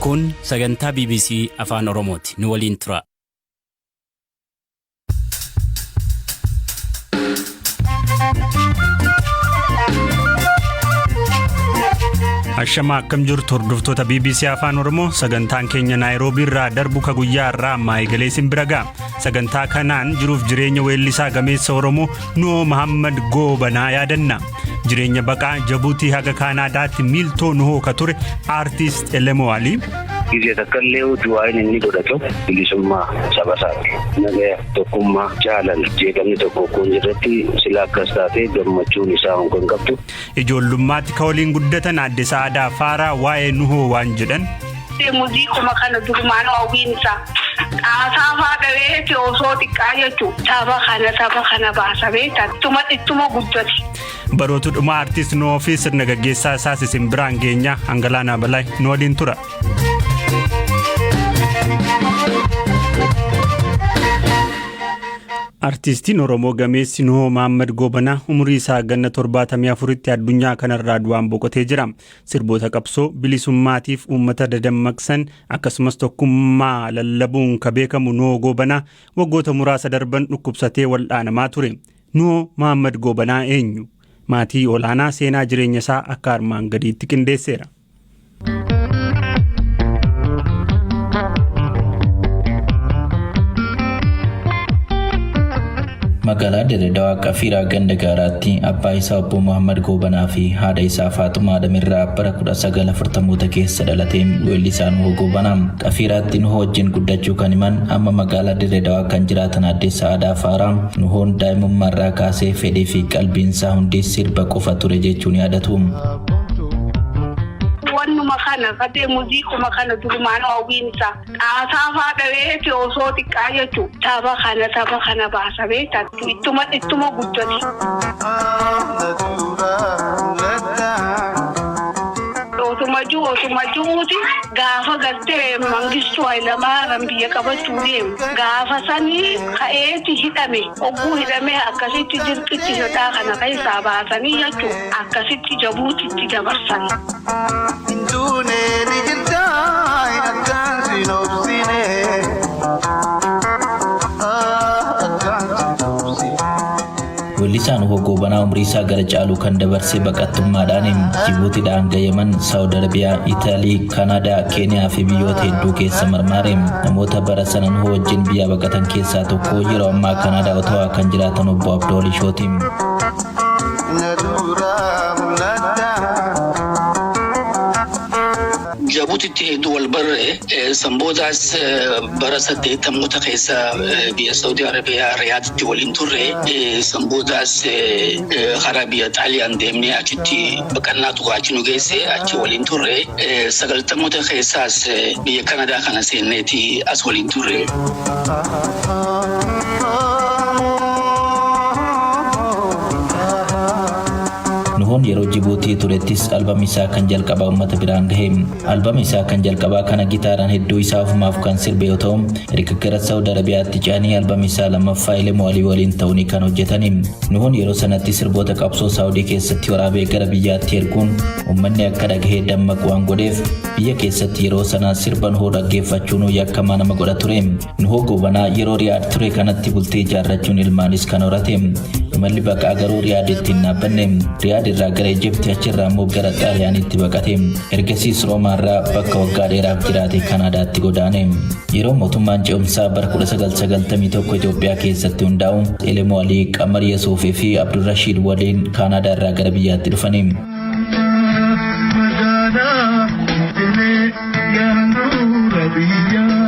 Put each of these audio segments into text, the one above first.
Kun sagantaa BBC Afaan Oromooti. Nu waliin tura. Ashama, akkam jirtu hordoftoota BBC Afaan Oromoo? Sagantaan keenya Naayiroobii irraa darbu ka guyyaa irraa ammaa eegalee isin bira ga'a. Sagantaa kanaan jiruuf jireenya weellisaa gameessa Oromoo Nuhoo Mahammad Goobanaa yaadanna. Jireenya baqaa Jabuutii haga Kaanaadaatti miiltoo Nuhoo ka ture Aartist Elemoo Alii. Gizee takka illee du'aayin inni godhatu bilisummaa saba isaati. Nagaya, tokkummaa, jaalala, jeeqamni tokko kun irratti sila akkas taate gammachuun isaa hin qabdu. Ijoollummaatti ka waliin guddatan Aadde Sa'aadaa Faaraa waa'ee Nuhoo waan jedhan. Muuziquma kana durumaan hawwiin isaa xaasaa faa dhabeeti osoo xiqqaa jechuun tapha kana baasa beektaa, ittuma guddate. Barootu dhuma aartist Nuhoo fi sirna gaggeessaa isaas isin biraan geenya. Hangalaanaa Balaa nu waliin tura. Artiistiin Oromoo gameessi Nuhoo Mahammad Goobanaa umurii isaa ganna 74tti addunyaa kanarraa du'aan boqotee jira. Sirboota qabsoo bilisummaatiif uummata dadammaqsan akkasumas tokkummaa lallabuun ka beekamu Nuhoo Goobanaa waggoota muraasa darban dhukkubsatee wal'aanamaa ture. Nuhoo Mahammad Goobanaa eenyu? Maatii olaanaa seenaa jireenya isaa akka armaan gadiitti qindeesseera. Magaalaa Dirreedawaa, Qafiiraa ganda gaaraatti abbaa isaa obbo Muhammad Goobanaa fi haadha isaa Faaxumaa Adamirraa bara 1940moota keessa dhalatee weellisaa Nuhoo Goobanaa. Qafiiraatti Nuhoo wajjin guddachuu kan himan amma magaalaa Dirreedawaa kan jiraatan Aadde Sa'aadaa Faaraa, Nuhoon daa'imummaarraa kaasee fedhii fi qalbiin isaa hundi sirba qofa ture jechuun yaadatu. Wannuma kana fatee muuziquma kana durumaan hawwiin isaa xaasaa faa dhabeeti osoo xiqqaa jechuun tapha kana baasa beektaa, ittuma guddate. Osuma jiruuti gaafa galtee Mangistuu Hayilamaariyaam biyya qabachuu deemu, gaafa sanii ka'eeti hidhame. Ogguu hidhame akkasitti dirqitti hidhaa kana keessaa baasanii jechuun akkasitti Jabuutitti dabarsan. Hinduune ni jirta, akkaan sin obsine, akkaan sin obsine. Weellisaan Nuhoo Goobanaa umrii isaa gara caalu kan dabarse baqattummaadhaan. Jibuutiidhaan hanga Yemen, Saawud Arabiyaa, Itaalii, Kanaadaa, Keeniyaa fi biyyoota hedduu keessa marmaare. Namoota bara sana Nuhoo wajjin biyyaa baqatan keessaa tokko yeroo ammaa Kanaadaa, Otawaa kan jiraatan obbo Abdoo Lishooti. Na duraa mul'ata. Jabuutitti hedduu wal barre. Sanboodaas bara 80moota keessa biyya Saudi Arabiyaa, Riyaaditti waliin turre. Sanboodaas karaa biyya Xaaliyaan deemnee achitti baqannaa tokko achi nu geesse, achi waliin turre. 90moota keessaas biyya Kanadaa kana seenneeti as waliin turre. Nuhoon yeroo Jibuutii turettis albamii isaa kan jalqabaa uummata biraan gahe. Albamii isaa kan jalqabaa kana gitaaraan hedduu isaa ofumaaf kan sirbe yoo ta'u, erga gara Saawud Arabiyaatti ce'anii albamii isaa lammaffaa Elemoo Alii waliin ta'uun kan hojjetani. Nuhoon yeroo sanatti sirboota qabsoo Saawudii keessatti waraabee gara biyyaatti erguun uummanni akka dhagahee dammaqu waan godheef, biyya keessatti yeroo sana sirba Nuhoo dhaggeeffachuun yakkamaa nama godha ture. Nuhoo Goobanaa yeroo Riyaad ture kanatti bultii ijaarrachuun ilmaanis kan horate. Imalli baqaa garuu Riyaaditti hin dhaabbanne. Riyaad irraa gara Ijipti, achirraa immoo gara Xaaliyaaniitti baqate. Ergasiis Roomaarraa bakka waggaa dheeraaf jiraate Kanaadaatti godaane. Yeroo mootummaan ce'umsaa bara 1991 Itoophiyaa keessatti hundaa'u, Elemoo Alii, Qamar Yesuufii fi Abdurrashiid waliin Kaanaadaa irraa gara biyyaatti dhufani. Magaalaa Finfinnee, handhuura biyyaa.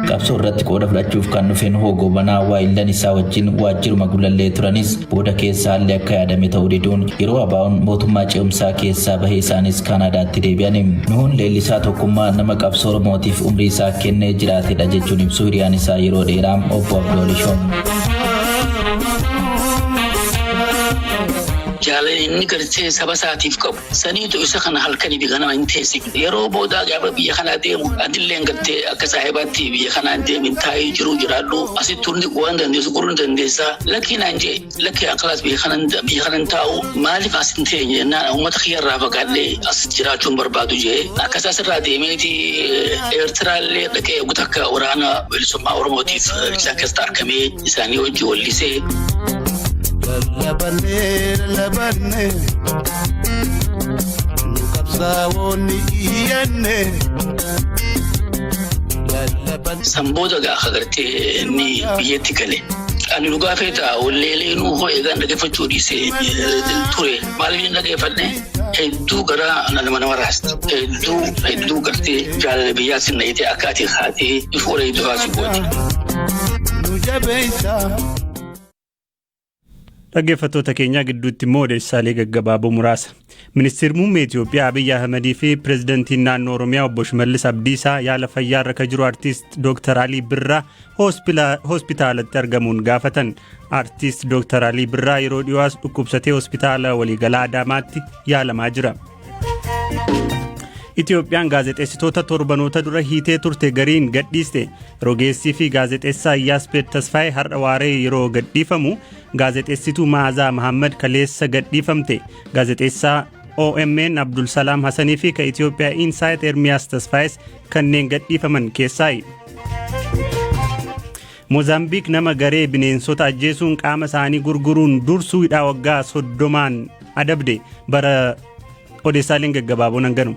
Qabsoo irratti qooda fudhachuuf kan dhufe Nuhoo Goobanaa waayillan isaa wajjin waajjiruma Gulallee turanis, booda keessa haalli akka yaadame ta'uu diduun yeroo ABO'n mootummaa ce'umsaa keessaa bahee isaanis Kaanaadaatti deebi'an. Nuhoon leellisaa tokkummaa, nama qabsoo Oromootiif umrii isaa kennee jiraatedha jechuun ibsu hiriyaan isaa yeroo dheeraa obbo Abdoo Lishoon. Jaalala inni gartee saba isaatiif qabu. Saniitu isa kana halkanii fi ganama hin teessifne. Yeroo boodaa gaafa biyya kanaa deemu adilleen gartee akka saahibaatti biyya kanaa deemin taa'ee jiru jiraadhu. Asitti hundi waan dandeessu guruu ni dandeessaa. Lakkii naan jee, lakkii akkalaas biyya kanan taa'u maaliif as hin teenye jennaan, uummata kiyyarraa fagaadhee as jiraachuun barbaadu jee, akkas asirraa deemeeti Eertiraallee dhaqee takka waraana bilisummaa Oromootiif isaan keessatti argamee isaanii wajji wallisee. Lallabannee lallabannee nu qabsaa'oonni iyyanne. Sanboota gaafa gartee inni biyyatti gale. Ani dhugaa feetaa walleelee nuu hoo eegaan dhaggeeffachuu dhiisee ture. Maaliif hin dhaggeeffadhe? Hedduu garaa nama raasti. Hedduu hedduu gartee jaalala biyyaa sinna itee akka ati haatee ifu warra hedduu haasii gooti. Nu jabeessa. Dhaggeeffattoota keenya, gidduutti immoo odeessaalee gaggabaaboo muraasa. Ministeerri muummee Itoophiyaa Abiyyi Ahmedii fi pireezidantiin naannoo Oromiyaa obbo Shimallis Abdiisaa yaala fayyaa irra kan jiru artiist Dr. Alii Birraa hospitaalatti argamuun gaafatan. Artiist Dr. Alii Birraa yeroo dhiyoos dhukkubsatee hospitaala waliigalaa Adaamaatti yaalamaa jira. Itoophiyaan gaazexeessitoota torbanoota dura hiitee turte gariin gadhiiste. Rogeessii fi gaazexeessaa Iyyaaspeed Tasfaayee har'a waaree yeroo gadhiifamu, gaazexeessituu Maazaa Mahammad kaleessa gadhiifamte. Gaazexeessaa OMN Abdul Salaam Hassanii fi ka Itoophiyaa Insaayit Ermiyaas Tasfaayes kanneen gadhiifaman keessaayi. Moozaambiik nama garee bineensota ajjeesuun qaama isaanii gurguruun dursuu hidhaa waggaa 30n adabde. Bara odeessaaleen gaggabaaboon hanganu.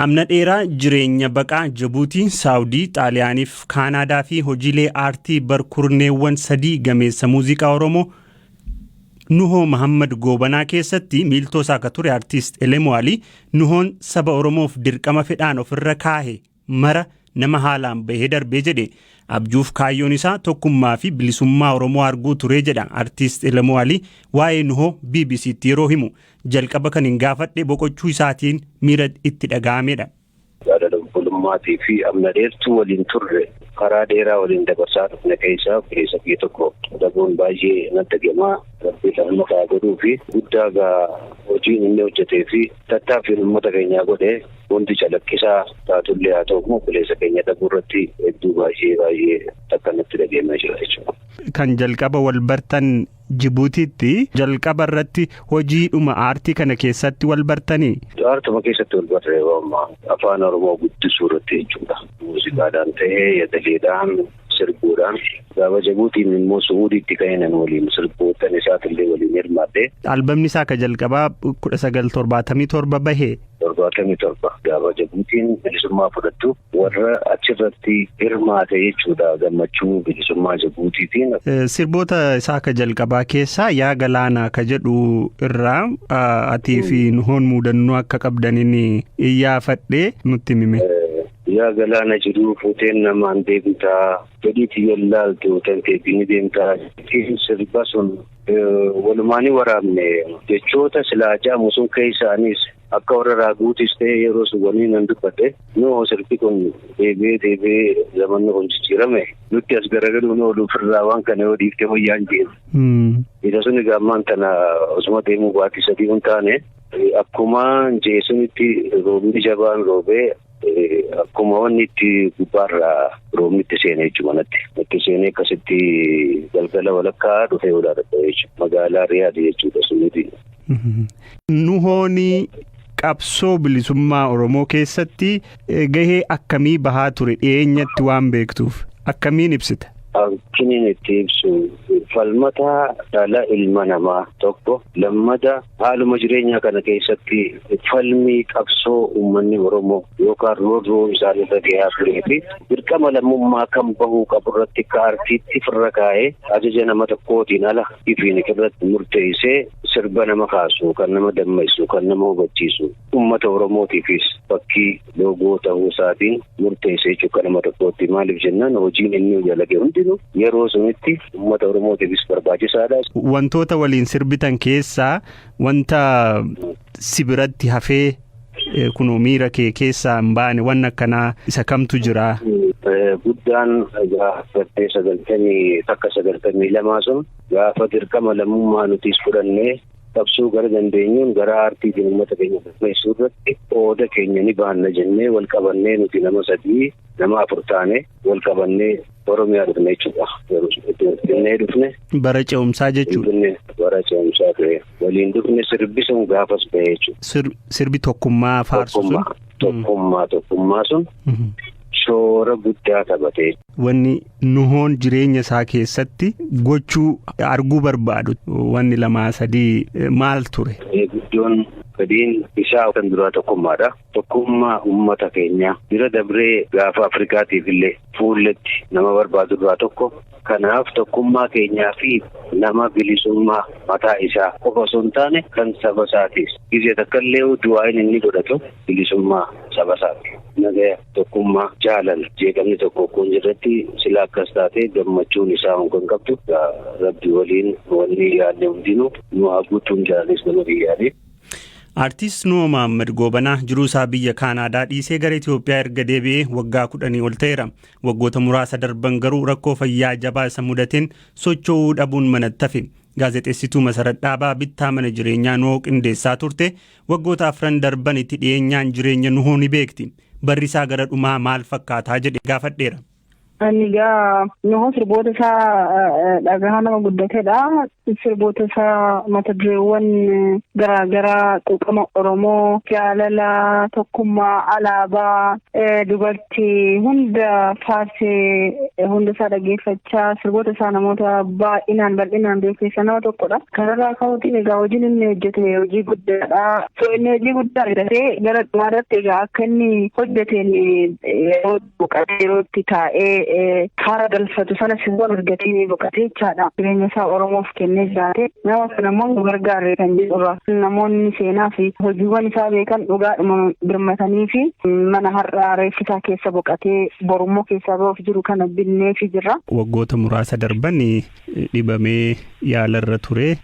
Amna dheeraa jireenya baqaa Jibuutii, Saawudii, Xaaliyaaniif Kaanaadaa fi hojiilee aartii barkurneewwan sadii gameessa muuziqaa Oromoo Nuhoo Mahammad Goobanaa keessatti miiltoo isaa akka ture artiist Elemoo Alii, Nuhoon saba Oromoof dirqama fedhaan ofirra kaahe mara nama haalaan bahee darbee jedhe. Abjuuf kaayyoon isaa tokkummaa fi bilisummaa Oromoo arguu ture jedha artiist Elemoo Alii waa'ee Nuhoo BBCtti yeroo himu. Jalqaba kan hin gaafadhe boqochuu isaatiin miira itti dhaga'amedha. Jaalala obbolummaatii fi amna dheertuu waliin turre, karaa dheeraa waliin dabarsaa dhufne keessaa obboleessa biyya tokko dhabuun baay'ee natti dhaga'ama. Rabbi rahmata haa godhuu fi guddaa gaa hojiin inni hojjetee fi tattaaffiin uummata keenyaa godhe hundi calaqqisaa taatullee, haa ta'u obboleessa keenya dhabuu irratti hedduu baay'ee baay'ee takka natti dhaga'amaa jira jechuudha. Kan jalqaba wal bartan Jibuutiitti, jalqaba irratti hojiidhuma aartii kana keessatti wal bartanii? Aartuma keessatti wal barree, afaan Oromoo guddisuu irratti jechuudha. Muuziqaadhaan ta'ee, yadaleedhaan, sirbuudhaan. Gaafa Jibuutiin immoo Su'uudiitti ka'eenan waliin sirboottan isaatillee waliin hirmaadhe. Albamni isaa ka jalqabaa 1977 bahe. 77 gaafa Jibuutiin bilisummaa fudhattu warra achirratti hirmaate jechuudha, gammachuu bilisummaa Jibuutiitiin. Sirboota isaa ka jalqabaa keessaa "Yaa Galaanaa" ka jedhu irraa atii fi Nuhoon muudannoo akka qabdaniin iyyaafadhee nutti himime. Yaa galaana jiruu fuuteen namaan deemtaa, fedhii xiyyan laaltu tanteetii ni deemtaa. Sirba sun walumaanii waraabne. Jechoota silaa jaamu sun keessaanis akka warra raaguutis ta'e yeroo sun waliin nan dubbadhe. Noo sirbi kun deebi'ee deebi'ee zamanni kun jijjiirame nutti as garagaluun oolu, ofirraa waan kana yoo dhiifte wayyaan jeenu. Isa sun egaa ammaan tana osuma deemuu baatii 3 hin taane, akkuma jeesunitti roobni jabaan roobee, akkuma wanni itti gubbaarraa roobni itti seenee jechuudha manatti. Itti seenee akkasitti galgala walakkaa dhufee oolaa dadhabe jechuudha. Magaalaa Riyaad jechuudha suniiti. Nuhooni qabsoo bilisummaa Oromoo keessatti gahee akkamii bahaa ture, dhiyeenyatti waan beektuuf akkamiin ibsita? Akkiniin itti ibsu, falmataa dhala ilma namaa tokko, lammata haaluma jireenyaa kana keessatti falmii qabsoo uummanni Oromoo yookaan roorroo isaan irra gahaa turee fi dirqama lammummaa kan bahuu qabu irratti kaartiitti firra kaa'ee, ajaja nama tokkootiin ala ifiin irratti murteessee, sirba nama kaasu, kan nama dammaqsu, kan nama hubachiisu, uummata Oromootiifis fakkii loogoo ta'uu isaatiin murteessee jechuudha nama tokkootti. Maaliif jennaan, hojiin inni dalage hundinuu yeroo sunitti uummata Oromootiifis barbaachisaadha. Wantoota waliin sirbitan keessaa wanta si biratti hafee kunoo miira kee keessaa hin baane, waan akkanaa isa kamtu jira? Guddaan gaafa 91, 92 sun gaafa dirqama lammummaa nutis fudhannee qabsoo gara dandeenyuun gara aartiitiin uummata keenya galmeessuu irratti qooda keenya ni baanna jennee wal qabannee nuti nama sadii, nama afur taane wal qabannee Oromiyaa dhufne jechuudha. Finfinnee dhufne. Bara ce'umsaa jechuudha. Bara ce'umsaa ture. Waliin dhufne, sirbi sun gaafas ba'e jechuudha. Sirbi tokkummaa faarsu sun. Tokkummaa sun shoora guddaa taphate. Wanni Nuhoon jireenya isaa keessatti gochuu arguu barbaadu wanni lamaa sadii maal ture? Guddoon fedhiin isaa kan duraa tokkummaadha. Tokkummaa uummata keenyaa bira dabree gaafa Afrikaatiif illee fuulletti nama barbaadu irraa tokko. Kanaaf tokkummaa keenyaa fi nama bilisummaa mataa isaa qofa osoo hin taane kan saba isaatiis. Gizee takka illee du'aan inni godhatu bilisummaa saba isaati. Nagaya, tokkummaa, jaalala jeeqamni tokko kun jirratti sila akkas taate gammachuun isaa kan qabdu rabbi waliin wanni yaadne hundinuu nu haa guutuun jaalis nama biyyaanii. Aartist Nuhoo Mahammad Goobanaa jiruu isaa biyya Kaanaadaa dhiisee gara Itoophiyaa erga deebi'ee waggaa 10 ol ta'eera. Waggoota muraasa darban garuu rakkoo fayyaa jabaa isa mudateen socho'uu dhabuun manatti hafe. Gaazexeessituu Masarat Dhaabaa bittaa mana jireenyaa Nuhoo qindeessaa turte, waggoota afran darban itti dhiyeenyaan jireenya Nuhoo ni beekti. Barri isaa gara dhumaa maal fakkaataa jedhe gaafadheera. Ani egaa Nuhoo sirboota isaa dhagahaa nama guddatedha. Sirboota isaa mata dureewwan garaagaraa quuqama Oromoo, jaalala, tokkummaa, alaabaa, dubartii hunda faarsee hunda isaa dhaggeeffachaa sirboota isaa namoota baay'inaan bal'inaan beeksisa nama tokkodha. Kanarraa ka'uutiin egaa hojiin inni hojjete hojii guddaadha. So inni hojii guddaa argatee gara dhumaarratti egaa akka inni hojjeteen yeroo boqotee, yeroo itti taa'ee haara galfatu sana sirboon argatee ni boqotee jechaadha. Jireenya isaa Oromoof kennee jiraate, nama kana immoo nu gargaarre kan jedhurra. Namoonni seenaa fi hojiiwwan isaa beekan dhugaadhuma birmatanii fi mana har'aa reeffi isaa keessa boqotee borummoo keessaa ba'uuf jiru kana binneefi jirra. Waggoota muraasa darban dhibamee yaalarra ture.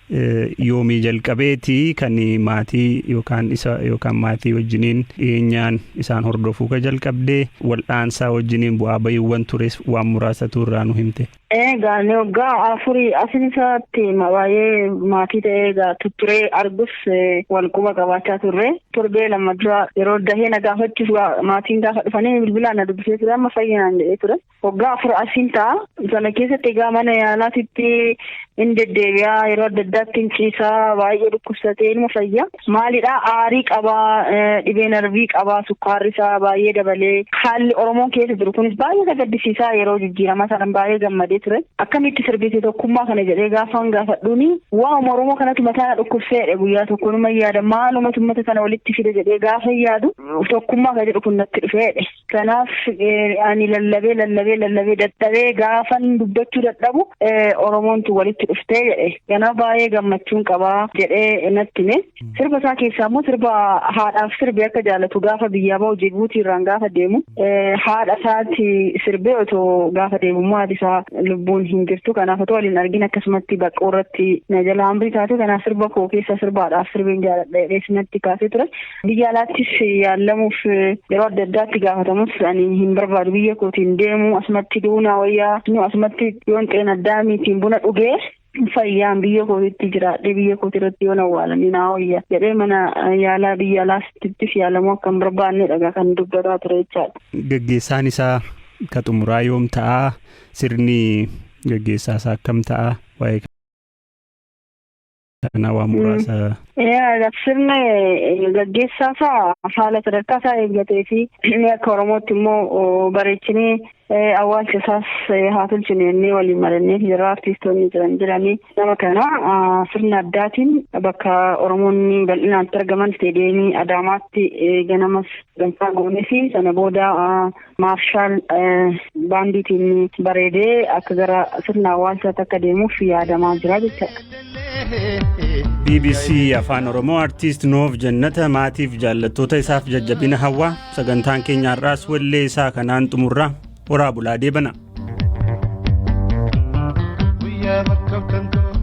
Yoomii jalqabeeti kan maatii yookaan isa yookaan maatii wajjiniin dhiyeenyaan isaan hordofuu ka jalqabdee, wal'aansaa wajjiniin bu'aa bahiiwwan tures waan muraasatu irraa nu himte? Egaa inni waggaa 4 asin isaatti baay'ee maatii ta'ee egaa tutturee argus wal quba qabaachaa turre. Torbee 2 dura yeroo dahee na gaafachuuf maatiin gaafa dhufanii bilbilaan na dubbisee ture, amma fayyinaan jedhee ture. Waggaa 4 asiin ta'a. Sana keessatti egaa mana yaalaatitti hin deddeebi'aa, yeroo adda addaatti hin ciisaa, baay'ee dhukkubsatee ilma fayya. Maalidhaa, aarii qabaa, dhibee narvii qabaa, sukkaarri isaa baay'ee dabalee, haalli Oromoon keessa jiru kunis baay'ee isa gaddisiisaa, yeroo jijjiiramaa sana baay'ee gammadee ture. Akkamitti sirbite tokkummaa kana jedhee gaafan gaafadhuuni, waa'uma Oromoo kanatu mataa na dhukkubseedha, guyyaa tokko numa yaada, maalumatu uummata kana walitti fide jedhee gaafa yaadu tokkummaa kan jedhu kun natti dhufeedha. Kanaaf ani lallabee lallabee lallabee dadhabee gaafan dubbachuu dadhabu Oromoontu walitti dhuftee jedhe. Kanaaf baay'ee gammachuun qabaa jedhee natti hime. Sirba isaa keessaa immoo sirba haadhaaf sirbe akka jaalatu, gaafa biyyaa bahu Jibuutii irraan gaafa deemu haadha isaatti sirbee, otoo gaafa deemu immoo haati isaa lubbuun hin jirtu. Kanaaf otoo waliin argin akkasumatti baqqoo irratti na jala hambii taate, kanaaf sirba koo keessa sirba haadhaaf sirbeen jaaladha jedhee natti kaasee ture. Biyya alaattis yaallamuuf yeroo adda addaatti gaafatamus, ani hin barbaadu, biyya kootiin deemu, asumatti duunaa wayyaa, asumatti yoon xeena addaamiitiin buna dhugee fayyaan biyya kootitti jiraadhee biyya kooti irratti yoon awwaalanii naa wayya jedhee, mana yaalaa biyya alaattis yaalamuu akka hin barbaanne dhagaa kan dubbataa ture jechaadha. Gaggeessaan isaa ka xumuraa yoom ta'a? Sirni gaggeessaa isaa akkam ta'a? Waa'ee kanaa waan muraasa. Sirna gaggeessaa isaa haala sadarkaa isaa eeggatee fi inni akka Oromootti immoo bareechinee awwaalcha isaas haa tolchinu jennee waliin marannee jira, artiistoonni jiran jiranii nama kana sirna addaatiin bakka Oromoonni bal'inaan argaman isteediyeemii Adaamaatti ganamas ganfaa goonee fi sana booda maarshaal baandiitiin bareedee akka gara sirna awwaalchaatti akka deemuuf yaadamaa jira jechaadha. BBC Afaan Oromoo artiist Nuhoof Jannata maatiif jaallattoota isaaf jajjabina hawwaa, sagantaan keenya har'aas wallee isaa kanaan xumurraa, horaa bulaa deebana. Guyyaa bakka kantoo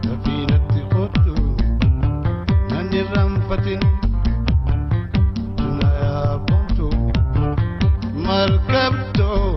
dafiinatti kottu nan irraanfatin na yaabontu. Markabtoo.